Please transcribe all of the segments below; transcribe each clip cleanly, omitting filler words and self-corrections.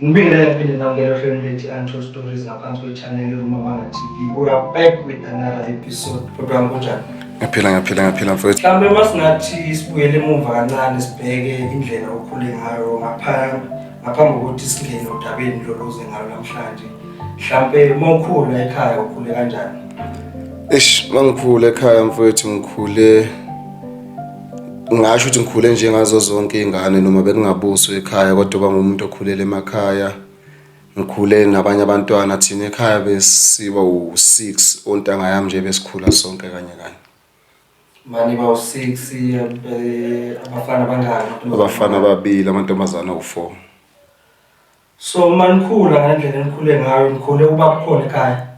Ngibingelele ngiphinde namukele ohlelweni lwethu i-Untold Stories ngaphansi kwe-channel iRumabanga TV. We are back with another episode. Bhuti wami kunjani? Ngiyaphila ngiyaphila ngiyaphila mfowethu. Mhlawumbe uma singathi sibuyele emuva kancane sibheke indlela okhule ngayo ngaphambi ngaphambi kokuthi singene odabeni lolu oze ngalo namhlanje. Mhlawumbe uma ukhula ekhaya ukhule kanjani? Eish, mangikhule ekhaya mfowethu ngikhule ngingasho ukuthi ngikhule njengazo zonke iy'ngane noma bekungabuswa ekhaya kodwa uba ngumuntu okhulele emakhaya ngikhule nabanye abantwana thina ekhaya besiba u-six ontanga yami nje besikhula sonke kanye kanye. Mani ba u-six abafana bangaki? Abafana ababili amantombazane awu-four. So uma nikhula ngendlela enikhule ngayo nikhule ubaba ukhona ekhaya?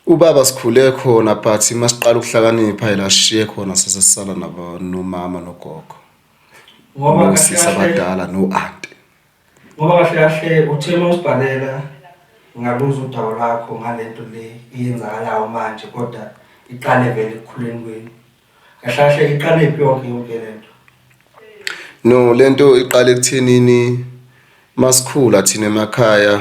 Ubaba sikhule khona but uma siqala ukuhlakanipha yila sishiye khona sesesisala nabo nomama nogogo. Ngoba kahle Nosisi kahle abadala no-anti. ngoba kahle kahle uthe uma usibhalela ngaluza udaba lwakho ngalento le eyenzakalayo manje kodwa iqale vele ekukhuleni kwenu. Kahle kahle iqalephi yonke yonke lento? No lento iqale ekuthenini masikhula thina emakhaya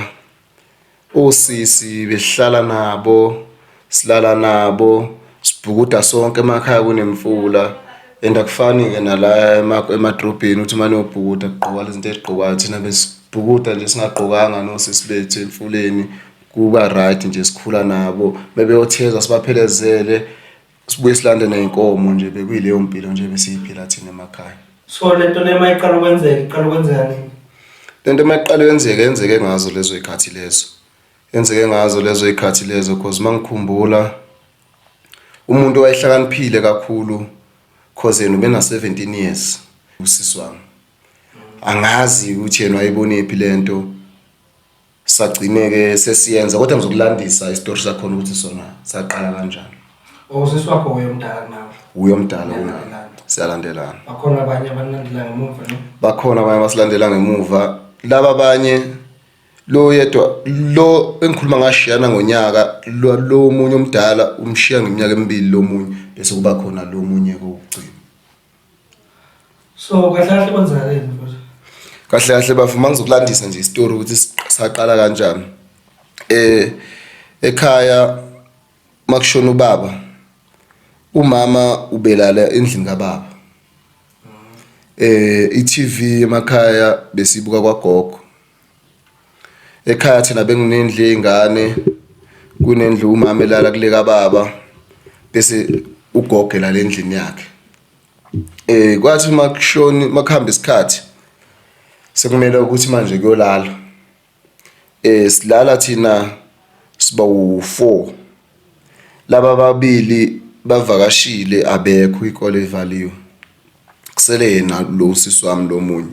osisi besihlala nabo silala nabo sibhukuda sonke emakhaya kunemfula and akufani-ke nala emadrobheni ukuthi uma niyobhukuda kugqokwa lezi zinto ezigqokwayo thina besibhukuda nje singagqokanga nosisi bethu emfuleni kuba right nje sikhula nabo mebeyotheza sibaphelezele sibuye silande ney'nkomo nje bekuyileyo mpilo nje besiyiphila thina emakhaya. So lento le uma iqala ukwenzeka iqala ukwenzeka nini? Lento uma iqala yenzeka yenzeke ngazo lezo y'khathi lezo. Yenzeke ngazo lezo y'khathi lezo cause uma ngikhumbula umuntu owayehlakaniphile kakhulu cause yena ubena-seventeen years usisi wami. Angazi ukuthi yena wayebonephi lento. Sagcine-ke sesiyenza kodwa ngizokulandisa isitori sakhona ukuthi sona saqala kanjani. Usisi wakho uye omdala kunawe? Uye omdala kunami. Siyalandelana. Bakhona abanye abanilandela ngemuva no? Bakhona abanye abasilandela ngemuva. Laba abanye lo yedwa lo engikhuluma ngashiyana ngonyaka lo lo omunye omdala umshiya ngeminyaka emibili lo munye bese kuba khona lo munye kokugcina. So kahle kahle kwenzakaleni mfowethu? Kahle kahle bafuma ngizokulandisa nje isitori ukuthi saqala kanjani. Eh ekhaya makushona ubaba umama ubelala endlini kababa. Eh iTV emakhaya besibuka kwagogo. Ekhaya thina benginendlu yey'ngane, kunendlu umama elala kule kababa bese ugogo elala endlini yakhe. Kwathi uma kushona uma kuhamba isikhathi sekumele ukuthi manje kuyolalwa. Silala thina siba u-four, laba ababili bavakashile abekho iy'kole y'valiwe. Kusele yena lo usisi wami lo omunye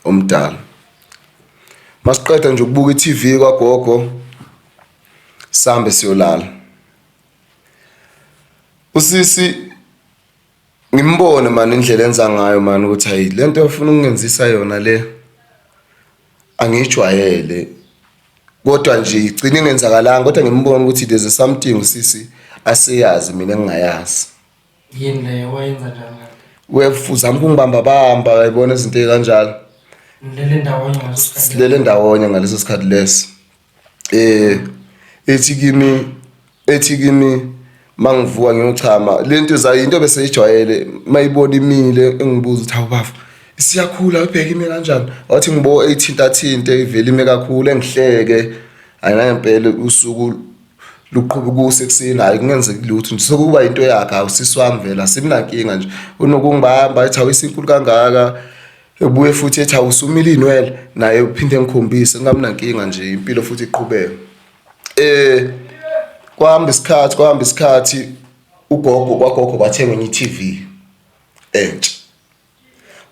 omdala. Masiqeda nje ukubuka i-TV kwagogo sambe siyolala. Usisi ngimbone mani indlela enza ngayo mani ukuthi hayi lento ofuna ukungenzisa yona le angiyijwayele kodwa nje igcine ingenzakalanga kodwa ngimbone ukuthi there's something usisi aseyazi mina engingayazi. Yini leyo wayenza njani kanti? Wefuzama ukungibamba bamba yayibona izinto ezikanjalo. Nilele ndawonye ngaleso sikhathi. Silele ndawonye ngaleso sikhathi leso. Eh ethi kimi ethi kimi mangivuka ngiyochama lento zayo into bese ijwayele mayibona imile engibuza ukuthi hawu bafo isiyakhula ubheke ime kanjani wathi ngibo eyithinta thinte ivele ime kakhulu engihleke ayinangempela usuku luqhuba kuse ekuseni hhayi kungenzeki lutho nje sekuba into yakhe hawu sisi wami vele asimnankinga nje unokungibamba ethi hawu isinkulu kangaka ebuye futhi ethi hawu usumile iy'nwele naye uphinde ngikhombise kungabi nje impilo futhi iqhubeke eh kwahamba isikhathi kwahamba isikhathi ugogo kwagogo kwathengwa enye i-TV entsha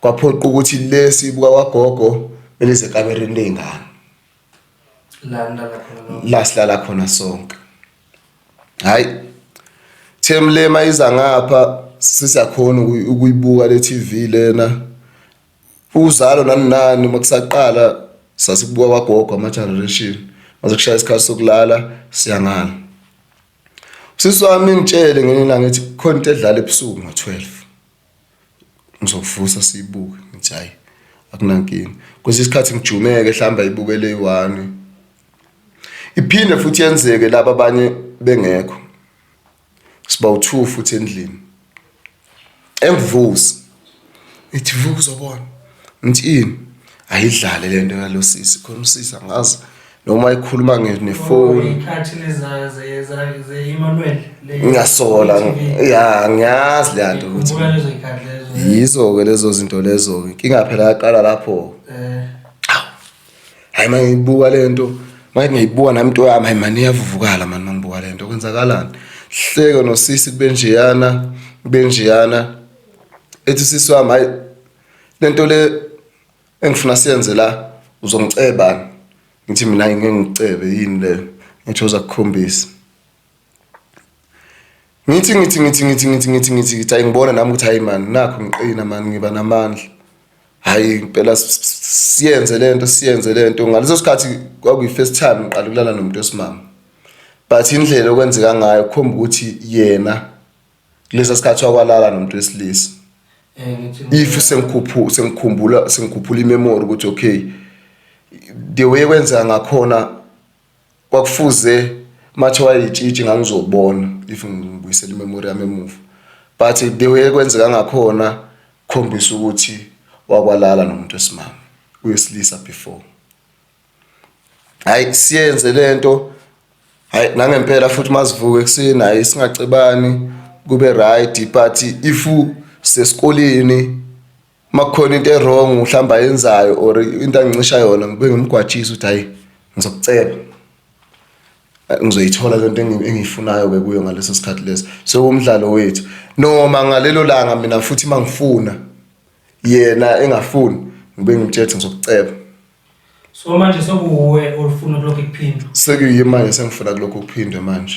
kwaphoqa ukuthi lesi ibuka kwagogo kumele ize ekamereni ley'ngane La nilala khona nonke. La silala khona sonke. Hayi them le mayiza ngapha sesiyakhona ukuyibuka le TV lena. Uzalo nani nani makusaqala sasikubuka kwagogo ama generation. Mase kushaya isikhathi sokulala siyangala. Usisi wami ngitshele ngelinye ilanga ethi khona into edlala ebusuku ngo-12. Ngizokuvusa siyibuke ngithi hayi. Akunankinga. Kwesinye isikhathi ngijumeke mhlawumbe ayibukele eyi-one. Iphinde futhi yenzeke laba abanye bengekho. Siba u-two futhi endlini. Engivusa. Ithi vuka uzobona. Ngithi ini? Ayidlale lento yalo sisi khona usisi angazi noma ikhuluma nefoni. Ikhathi leza ze Emmanuel le. Ngiyasola ya ngiyazi le nto ukuthi Ngikhumbula lezo ikhathi lezo. yizo-ke lezo zinto lezo-ke inkinga phela yaqala lapho. Hayi uma ngiyibuka le nto manje ngiyibuka nami into yami hayi mani iyavuvukala mani uma ngibuka le nto kwenzakalani hleke nosisi kube njeyana kube njeyana ethi usisi wami hayi le nto le engifuna siyenze la uzongiceba ngithi mina ngeke ngicebe yini leyo ngithi uza kukhombisa ngithi ngithi ngithi ngithi ngithi ngithi ngithi ngithi hayi ngibona nami ukuthi hayi man nakho ngiqina man ngiba namandla hayi impela siyenze lento siyenze lento ngaleso sikhathi kwakuyi first time ngiqala ukulala nomuntu wesimama but indlela okwenzeka ngayo kukhomba ukuthi yena kulesa sikhathi wakwalala nomuntu wesilisa if sengikhuphu sengikhumbula sengikhuphula imemory ukuthi okay the way kwenzeka ngakhona kwakufuze mathe wayitshitshi ngangizobona if ngibuyisela imemory yami emuva but the way kwenzeka ngakhona khombisa ukuthi wakwalala nomuntu wesimame uyesilisa before. Hayi siyenze lento hayi nangempela futhi masivuke ekuseni hayi singacebani kube right but if sesikoleni makukhona into e-wrong mhlawumbe ayenzayo or into angincisha yona ngibe ngimgwajisa ukuthi hayi ngizokucela ngizoyithola lento engiyifunayo-ke kuyo ngaleso sikhathi leso sekuwumdlalo wethu noma ngalelo langa mina futhi uma ngifuna yena engafuni ngibe ngimtshela ukuthi ngizokuceba. So manje sekuwuwe olufuna kulokhu kuphindwa? Sekuyimi manje sengifuna kulokhu kuphindwe manje.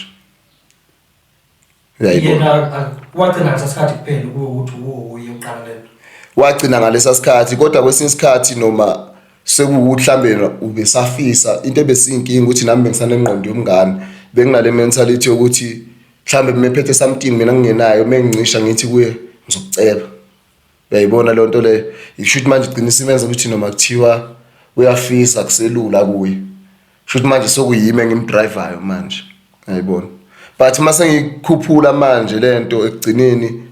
Uyayibona. Yena wagcina ngalesa sikhathi kuphela kuwe ukuthi uwuye uqala lento. Wagcina ngalesa sikhathi kodwa kwesinye isikhathi noma sekuwukuthi mhlambe ubesafisa into ebesiyinkinga ukuthi nami bengisanengqondo yomngane benginale mentality yokuthi mhlambe mephethe something mina ngingenayo mengincisha ngithi kuye ngizokuceba. Uyayibona leyo nto leyo isho ukuthi manje igcina isimenza ukuthi noma kuthiwa uyafisa kuselula kuye sho ukuthi manje sokuyimi engimdrivayo manje uyayibona but uma sengikhuphula manje le nto ekugcineni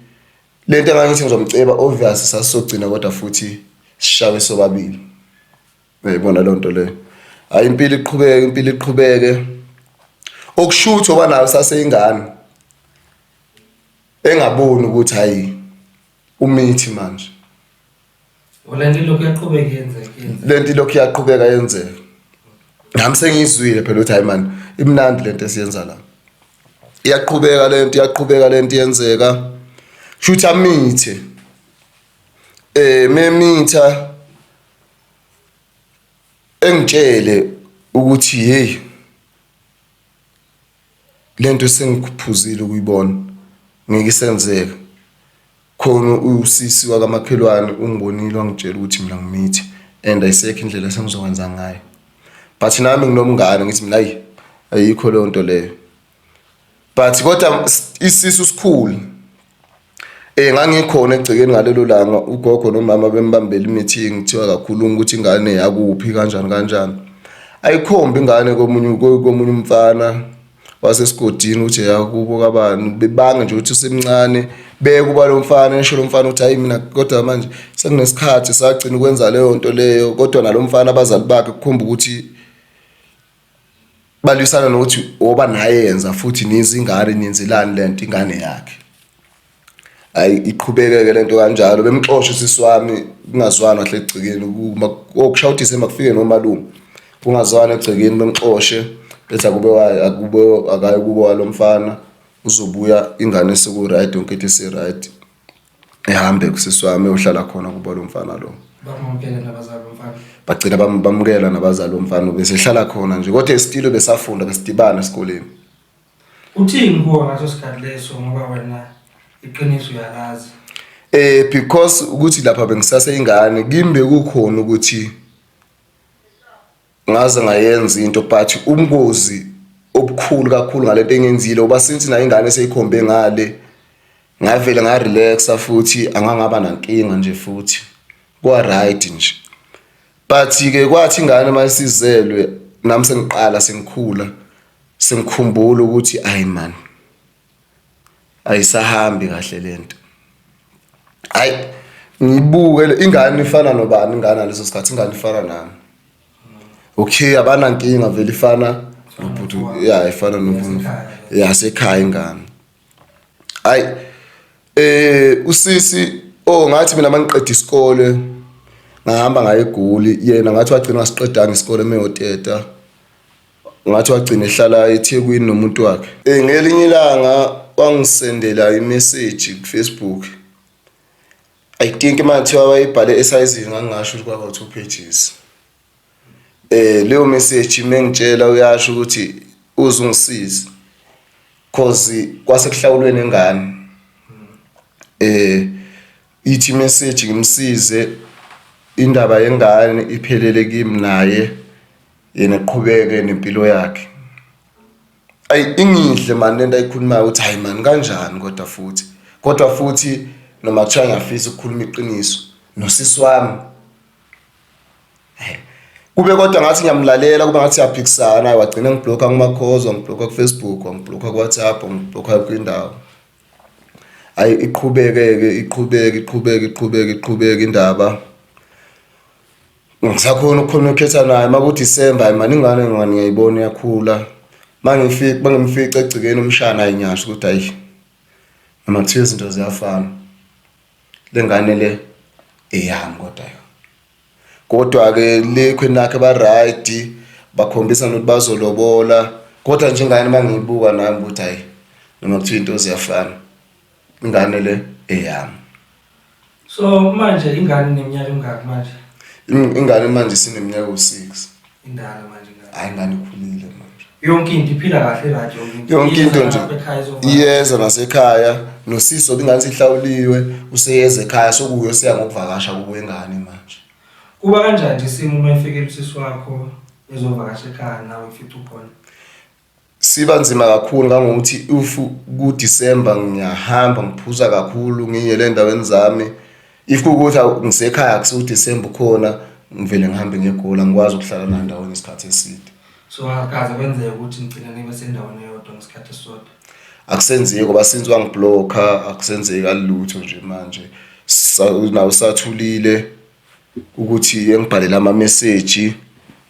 le nto engangithi ngizomceba obvious sasizogcina kodwa futhi sishawe sobabili uyayibona leyo nto leyo hayi impilo iqhubeke impilo iqhubeke okusho ukuthi oba nayo saseyingane engaboni ukuthi hayi umithi manje. Lento ilokhu iyaqhubeka yenzeka. Lento ilokhu iyaqhubeka yenzeka. Nami sengiyizwile phela ukuthi hayi man imnandi lento esiyenza la. Iyaqhubeka lento iyaqhubeka lento iyenzeka. Shuthi amithe. Eh memitha engitshele ukuthi hey lento sengikuphuzile ukuyibona ngeke isenzeka khona usisi wakamakhelwane ungibonile wangitshela ukuthi mina ngimithi and ayisekho indlela esengizokwenza ngayo but nami nginomngane ngithi mina ayi ayikho leyo nto leyo but kodwa isisu sikhulu Eh ngangikhona egcekeni ngalelo langa ugogo nomama bembambela i-meeting kuthiwa kakhuluma ukuthi ingane yakuphi kanjani kanjani. Ayikhombi ingane komunye komunye umfana wasesigodini ukuthi yakubo kabani bebanga nje ukuthi usemncane bekuba lo mfana esho lo mfana ukuthi hayi mina kodwa manje sekunesikhathi sagcina ukwenza leyo nto leyo kodwa nalo mfana abazali bakhe kukhomba ukuthi balwisana nokuthi oba naye yenza futhi nizingane niyenzelani lento ingane yakhe hayi iqhubekeke lento kanjalo bemxosha usisi wami kungazwanwa hle egcekeni okushaya uDisemba kufike nomalume kungazwanwa egcekeni bemxoshe bethi akube akube akaye kubo walo mfana uzobuya ingane seku-right yonke into isi-right ehambe kusisi wami ohlala khona kubo lo mfana lo Bamamukela nabazali bomfana. Bagcina bamukela nabazali bomfana besehlala khona nje kodwa esitilo besafunda besidibana esikoleni. Uthini kuwe ngaso sikhathi leso ngoba wena iqiniso uyalazi? Because ukuthi lapha bengisase ingane kimi bekukhona ukuthi ngaze ngayenza into but ubungozi obukhulu kakhulu ngalento engiyenzile uba since nayo ingane seyikhombe ngale ngavele ngarelaxa futhi angangaba nankinga nje futhi kwa right nje. But ke kwathi ingane mayisizelwe nami sengiqala sengikhula sengikhumbula ukuthi ayi man ayisahambi kahle lento. Hayi ngibuke ingane ifana nobani ingane ngaleso sikhathi ingane ifana nami. Okay abanankinga vele ifana nobhuti ya ifana nobhuti yasekhaya ingane. Hayi usisi oh ngathi mina mangiqeda isikole ngahamba ngaye eGoli yena ngathi wagcina wasiqedanga isikole meyoteta ngathi wagcina ehlala eThekwini nomuntu wakhe. Ngelinye ilanga wangisendela imessage ku Facebook. I think uma kuthiwa wayibhale esayizini ngangingasho ukuthi kwaba 2 pages. Leyo message mengitshela uyasho ukuthi uze ungisize cause kwase kuhlawulwe nengane. Ithi message ngimsize indaba yengane iphelele kimi naye yena eqhubeke nempilo yakhe. Ayi ingidle mani lento ayikhulumayo ukuthi hayi mani kanjani kodwa futhi kodwa futhi noma kuthiwa ngiyafisa ukukhuluma iqiniso nosisi wami kube kodwa ngathi ngiyamlalela kuba ngathi siyaphikisana wagcina ngiblocka kumakhozi wangiblocka ku-Facebook wangiblocka ku-WhatsApp wangiblocka yonke indawo. Hhayi iqhubeke-ke iqhubeke iqhubeke iqhubeke iqhubeke indaba. Ngisakhona ukucommunicate naye uma kuDisemba hhayi mani ingane ngani ngiyayibona iyakhula. Uma ngifika uma ngimfica egcekeni umshana hhayi ngiyasho ukuthi hhayi noma kuthiwa izinto ziyafana. Le ngane le eyami kodwa yona. Kodwa-ke le ekhweni lakhe ba-right bakhombisa nokuthi bazolobola kodwa nje ingane uma ngiyibuka nami ukuthi hhayi noma kuthiwa into ziyafana ingane le eyami. So manje ingane ineminyaka emingaki manje? Ingane manje isineminyaka ewu-six. Indala manje ingane. Hhayi ingane ikhulile manje. Yonke into iphila kahle right yonke into. Yonke into Iyeza nje lapha ekhaya izovakasha. iyeza nasekhaya nosisi oba ingane sihlawuliwe useyeza ekhaya sokuyo siya ngokuvakasha kubo ingane manje. Kuba kanjani nje isimo uma efikile usisi wakho ezovakasha ekhaya nawe ufica ukhona? Siba nzima kakhulu ngangokuthi if kuDisemba ngiyahamba ngiphuza kakhulu ngiyele endaweni zami. If kuwukuthi ngisekhaya kusuDisemba ukhona ngivele ngihambe ngiye eGoli angikwazi ukuhlala naye ndawonye isikhathi eside. So akaze kwenzeke ukuthi nigcine nibe sendaweni eyodwa ngesikhathi esisodwa? Akusenzeki ngoba since wangiblokha akusenzeki alutho nje manje. Nawe usathulile. Ukuthi engibhalele amameseji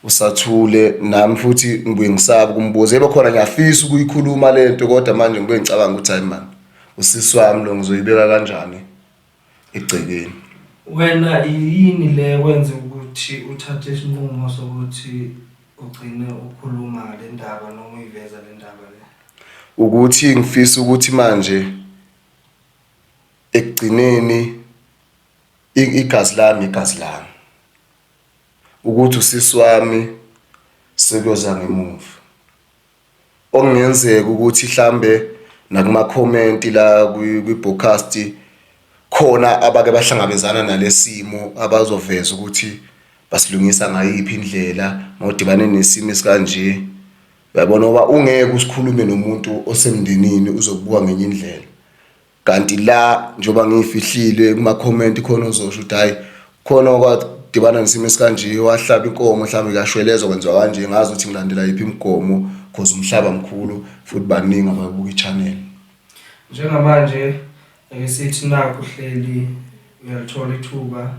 usathule nami futhi ngibuye ngisabe ukumbuza. Yebo khona ngiyafisa ukuyikhuluma le nto kodwa manje ngibuye ngicabanga ukuthi hhayi mani usisi wami lo ngizoyibeka kanjani egcekeni. Wena yini le ekwenze ukuthi uthathe isinqumo sokuthi ugcine ukhuluma ngale ndaba noma uyiveza le ndaba le? Ukuthi ngifisa ukuthi manje ekugcineni Igazi lami igazi lami. Ukuthi usisi wami sekuyoza ngemuva. Okungenzeka ukuthi hlambe nakumakhomenti la kwi-broadcast khona abake bahlangabezana nalesimo abazoveza ukuthi basilungisa ngayiphi indlela mawudibane nesimo esikanje. Uyabona ngoba ungeke usikhulume nomuntu osemndenini uzokubuka ngenye indlela. Kanti la njengoba ngiyifihlile kuma-comment khona ozosho ukuthi hhayi khona okwadibana nesimo esikanje wahlaba inkomo mhlawumbe kuyashwelezwa kwenziwa kanje ngazi ukuthi ngilandela yiphi imigomo cause umhlaba mkhulu futhi baningi ababuka i-channel. Njengamanje ake sithi nakhu uhleli uyalithola ithuba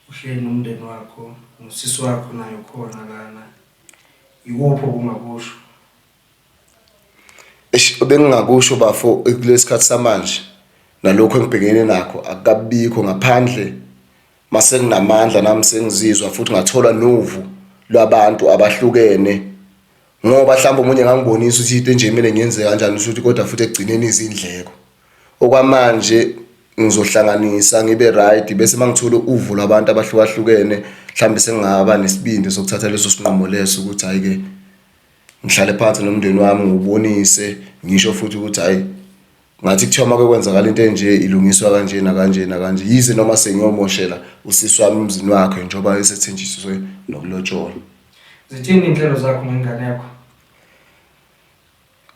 uhleli nomndeni wakho nosisi wakho naye ukhona lana ikuphi okungakusho? Eish bengingakusho bafo kulesikhathi samanje nalokhu engibhekene nakho akukabikho ngaphandle mase nginamandla nami sengizizwa futhi ngathola novu lwabantu abahlukene ngoba mhlawumbe omunye ngangibonisa ukuthi into enje kumele ngiyenze kanjani usho ukuthi kodwa futhi ekugcineni izindleko. Okwamanje ngizohlanganisa ngibe right bese mangithola uvo lwabantu abahlukahlukene mhlawumbe sengingaba nesibindi sokuthatha leso sinqumo leso ukuthi hhayi-ke ngihlale phansi nomndeni wami ngiwubonise ngisho futhi ukuthi hhayi ngathi kuthiwa uma kwenzakala into enje ilungiswa kanje nakanje nakanje yize noma sengiyomoshela usisi wami emzini wakhe njengoba esethenjiswe nokulotsholwa. Zithini iy'nhlelo zakho ngengane yakho?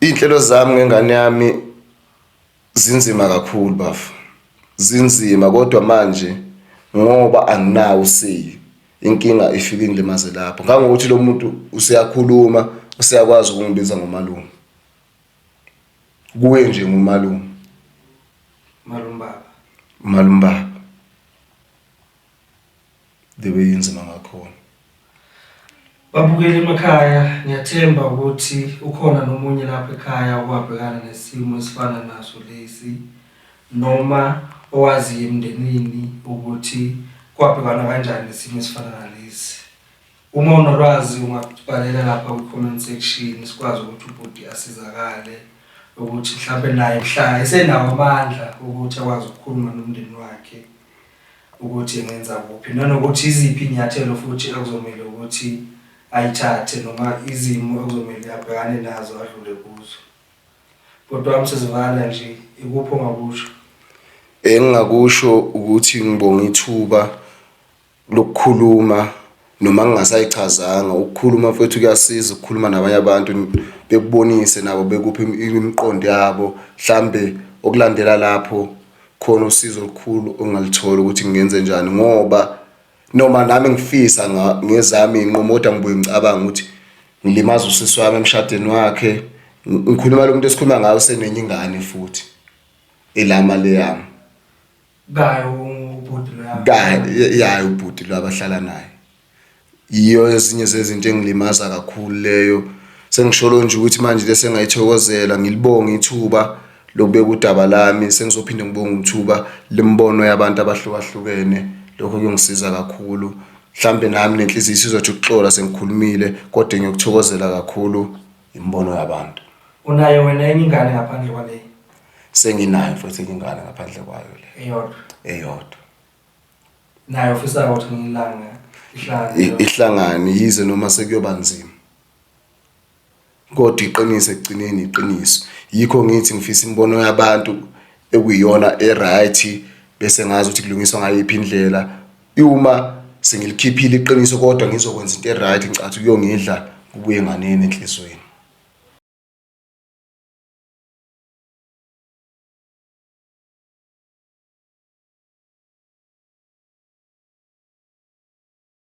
Iy'nhlelo zami ngengane yami zinzima kakhulu bafo, zinzima kodwa manje ngoba anginawo useyi. Inkinga ifike ingilimaze lapho ngangokuthi lo muntu useyakhuluma, useyakwazi ukungibiza ngomalume. Kuye nje ngumalume. Malume baba. Malume baba. The way inzima ngakhona. Babukeli emakhaya, ngiyathemba ukuthi ukhona nomunye lapha ekhaya owabhekana nesimo esifana naso lesi noma owaziyo emndenini ukuthi kwabhekwana kanjani nesimo esifana nalesi. Uma unolwazi ungabhalela lapha kwi-comment section sikwazi ukuthi ubhuti asizakale ukuthi mhlampe naye mhla esenawo amandla ukuthi akwazi ukukhuluma nomndeni wakhe ukuthi engenza kuphi nanokuthi iziphi iy'nyathelo futhi ekuzomele ukuthi ayithathe noma izimo ekuzomele abhekane nazo adlule kuzo. Bhuti wami sesivala nje ikuphi ongakusho? Engingakusho ukuthi ngibonga ithuba lokukhuluma noma ngingasayichazanga ukukhuluma mfethu kuyasiza ukukhuluma nabanye abantu bekubonise nabo bekuphe imiqondo yabo mhlambe okulandela lapho khona usizo olukhulu ongaluthola ukuthi ngingenze njani ngoba noma nami ngifisa ngezami iy'nqumo kodwa ngibuye ngicabanga ukuthi ngilimaza usisi wami emshadweni wakhe ngikhuluma lo muntu esikhuluma ngayo usenenye ingane futhi elama leyami Kayo ubhuti loya. Kayo yayo ubhuti lo abahlala naye. Yiyo ezinye zezinto engilimaza kakhulu leyo. Sengisholo nje ukuthi manje le sengayithokozela ngilibonga ithuba lokubeka udaba lami sengizophinde ngibonge ithuba lembono yabantu abahlukahlukene lokho kuyongisiza kakhulu mhlambe nami nenhliziyo isizothi ukuxola sengikhulumile kodwa ngiyokuthokozela kakhulu imibono yabantu. Unayo wena enye ingane ngaphandle kwale? Senginayo futhi enye ingane ngaphandle kwayo le. Eyodwa. Eyodwa. Nayo ufisa ukuthi ngilanga ihlangane. Ihlangane yize noma sekuyoba nzima. Kodwa iqiniso ekugcineni iqiniso. Yikho ngithi ngifisa imibono yabantu ekuyiyona e-right bese ngazi ukuthi kulungiswa ngayiphi indlela. Uma sengilikhiphile iqiniso kodwa ngizokwenza into e-right ngicatha kuyongidla kubuye nganeni enhliziyweni.